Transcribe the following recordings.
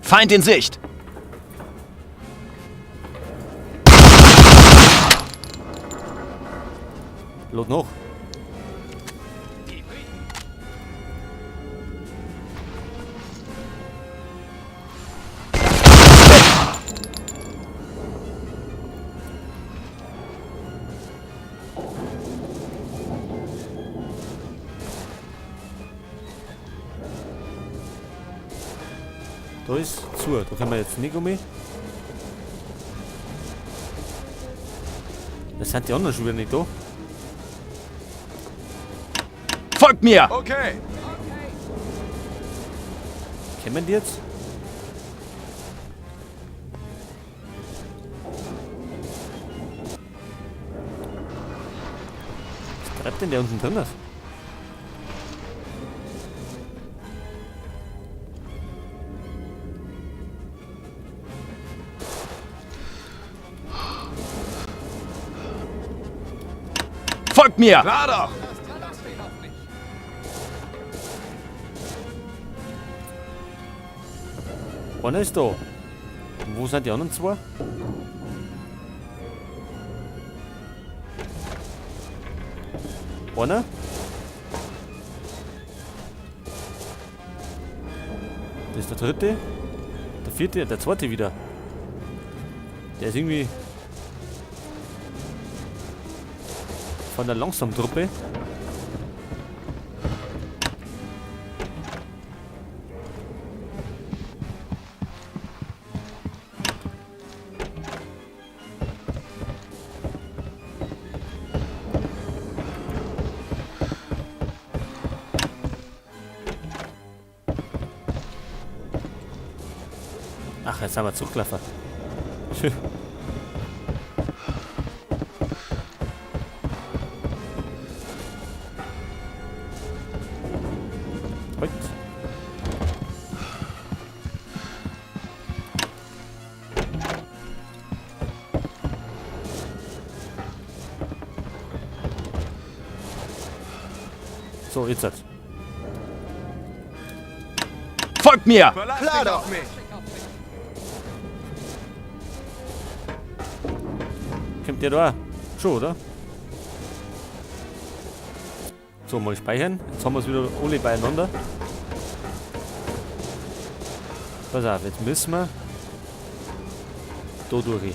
Feind in Sicht. Lad noch. Da ist zu, da können wir jetzt nicht um. Das sind die anderen schon wieder nicht da. Folgt mir! Okay. Kennen die jetzt? Was treibt denn der unten drin ist? Folgt mir! Klar doch. Einer ist da. Und wo sind die anderen zwei? Einer? Das ist der dritte. Der vierte, der zweite wieder. Der ist irgendwie von der Langsamtruppe. Ach, jetzt haben wir zurückgelaufen. Schön. Halt. So, jetzt hat's. Folgt mir! Verlass Klar dich doch. auf mich. Kommt der da auch? Schon, oder? So, mal speichern. Jetzt haben wir es wieder alle beieinander. Pass auf, jetzt müssen wir da durch.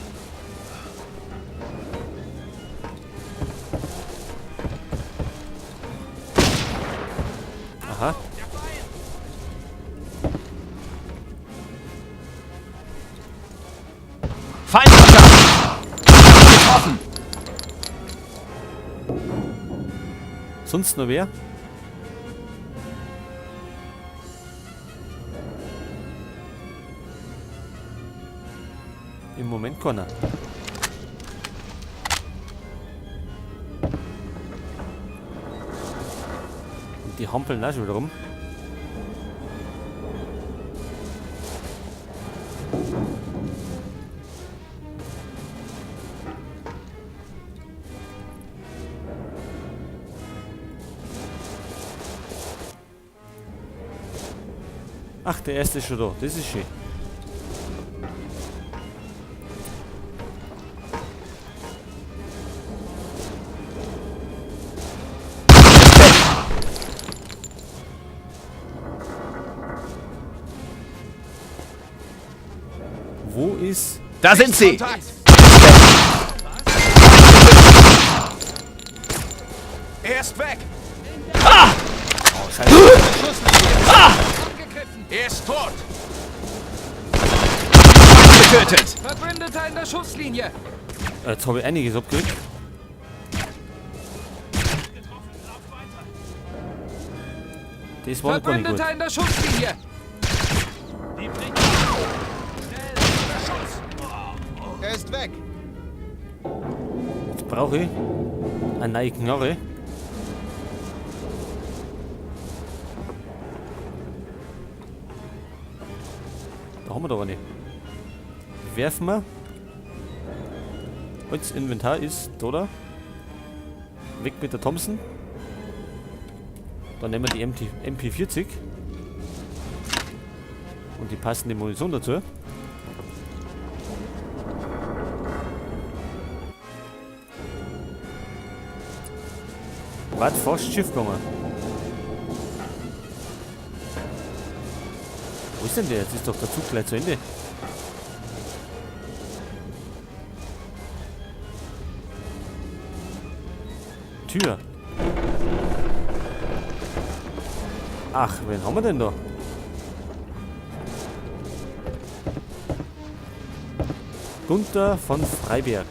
Aha. Feindkontakt! Getroffen! Sonst noch wer? Im Moment keiner. Und die hampeln auch schon wieder rum. Ach, der erste ist schon da. Das ist schön. Wo ist... Da sind sie! Kontakt. Er ist weg. Oh, scheiße. Schusslinie. Er ist tot. Getötet! Verbündeter in der Schusslinie. Jetzt habe ich einiges abgekriegt. Das war noch gar nicht gut. Verbündeter in der Schusslinie. Er ist weg. Jetzt brauche ich eine neue Knarre. Da haben wir doch eine. Werfen wir. Und das Inventar ist da, oder? Weg mit der Thompson. Dann nehmen wir die MT MP40. Und die passende Munition dazu. War fast schief gegangen. Wo ist denn der? Jetzt ist doch der Zug gleich zu Ende. Tür. Ach, wen haben wir denn da? Gunther von Freiberg.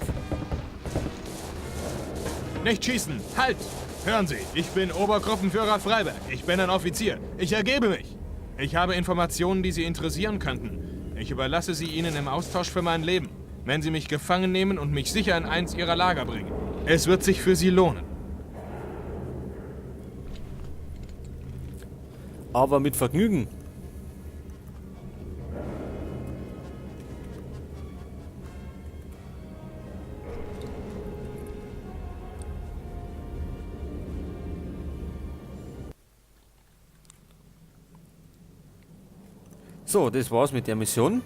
Nicht schießen! Halt! Hören Sie, ich bin Obergruppenführer Freiberg. Ich bin ein Offizier. Ich ergebe mich. Ich habe Informationen, die Sie interessieren könnten. Ich überlasse sie Ihnen im Austausch für mein Leben, wenn Sie mich gefangen nehmen und mich sicher in eins Ihrer Lager bringen. Es wird sich für Sie lohnen. Aber mit Vergnügen. So, das war's mit der Mission.